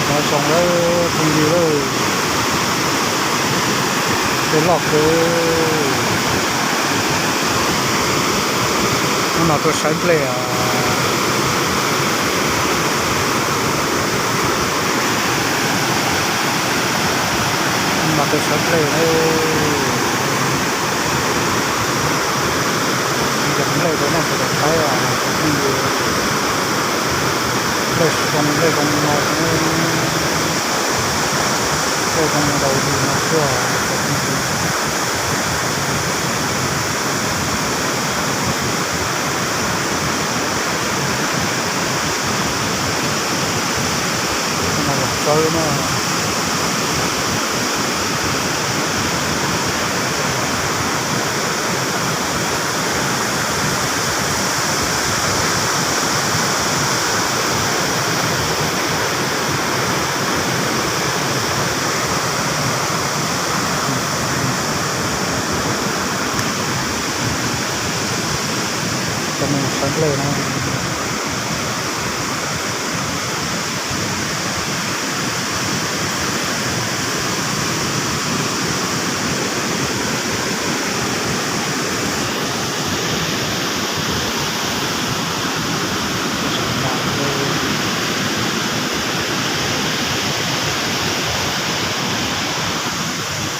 Nyob zoo lawm phooj ywg, tej loj kawg. Hnub no tuaj sawv nplej os. Hnub no tuaj sawv nplej na. Yog nplej rau nej sawv daws saib os, cov phooj ywg. Nplej zoo nplej zoo no, nplej zoo ntau li no xwb os cov phooj ywg. Hnub no los sawv na. Coj nej sawv nplej na.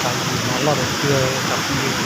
Cov yim no loj tiag tiag cov phooj ywg.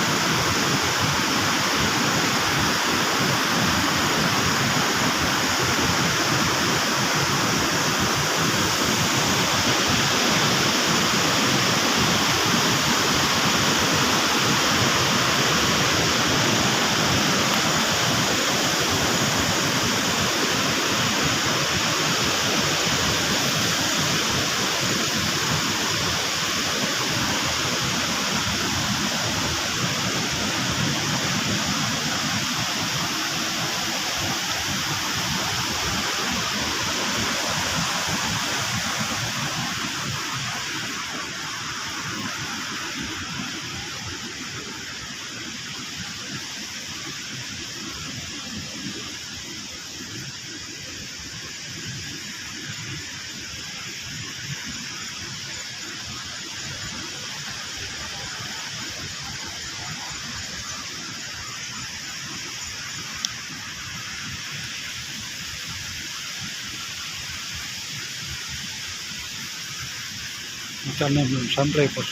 Coj nej mus sawv nplej puas,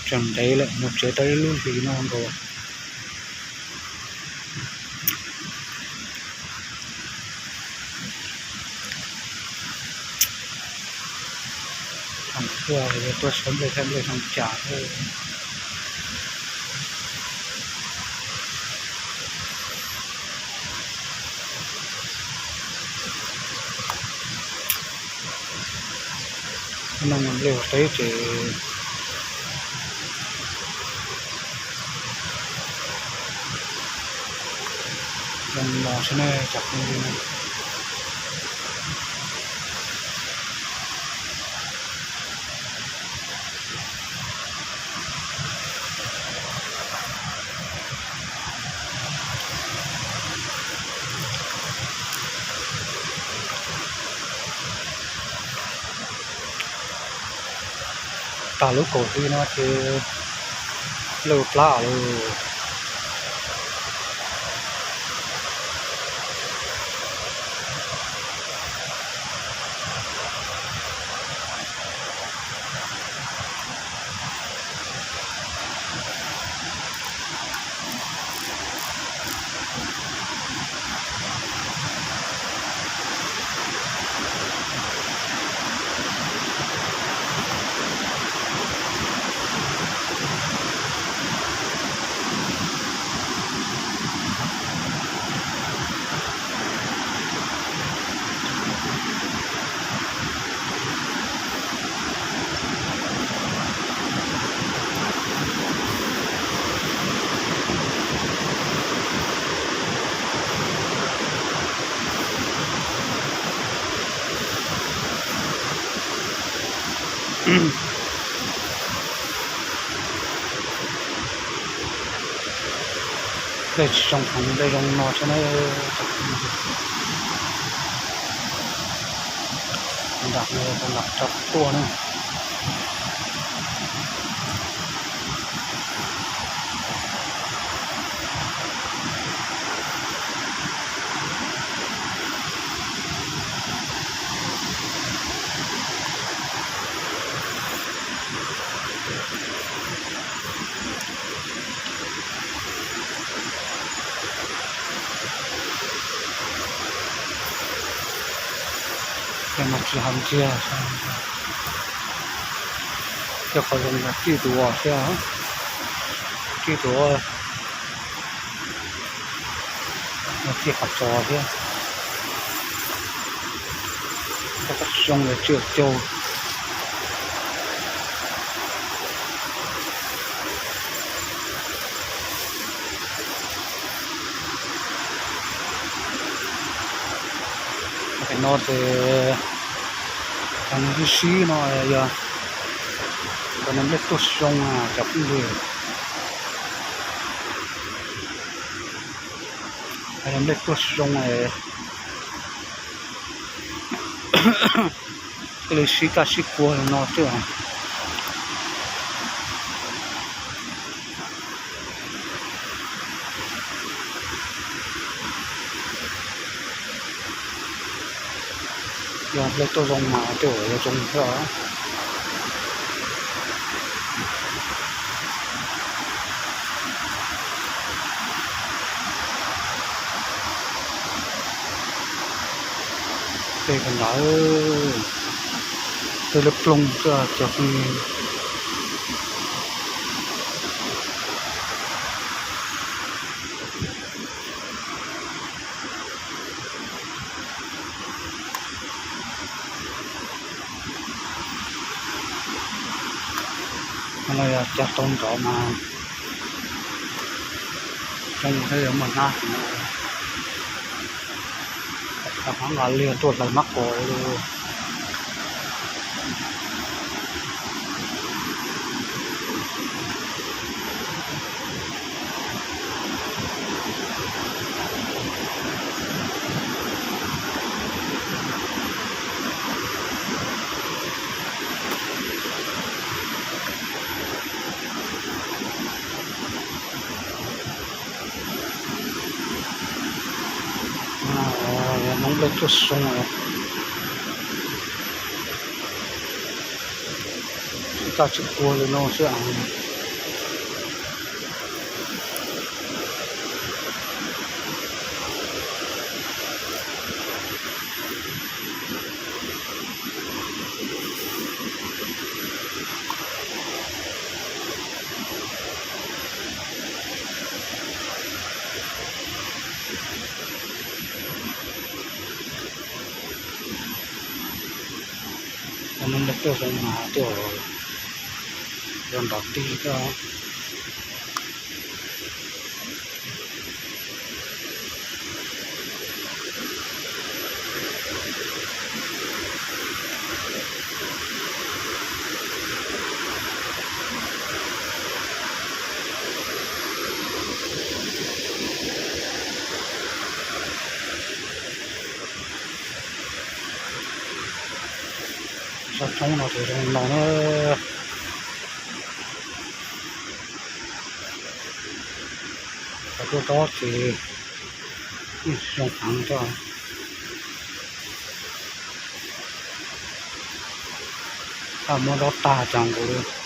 tseem ntev lawm, mus tsev tau ib lub hlis no nkaus. Tuaj sawv nplej thiab nplej zoo cas. Noj nplej ua teb ces zoo no xwb ne cov phooj ywg. Tag lub kaum hli no ces lawj plab lawm. Dej tsis zoo heev, dej zoo no thiab na. Nram no nram tso tuaj na. Ces mas tsis hais tiag, ces qhov zoo yog txij tus thiab, txij tus, txij qhov tso thiab. Zoo li tsis caug. Tam no ces cov neeg sib sib no yog cov neeg nplej tuaj zoo cov phooj ywg. Cov neeg nplej tuaj zoo thiaj li sib kaj sib kua li no xwb. Yog nplej tuaj zoo mas tej zaum yuav zoo thiab. Tej kawm ntawv, tej lub ploog xwb cov phooj ywg. Cog tau ntxov mas zoo thiab yuav muaj hnab heev. Cov hmab nqa liag tuaj hlais mab qos li. Noob nplej tuaj zoo, sib kaj sib kua li no xwb. Noob nplej tuaj zoo mas tuaj yog nrov tij thiab. Sab roob no ces zoo no na. Cov tuaj dob ces yeej zoo heev thiab. Tab muab dob tag cas nkaus li.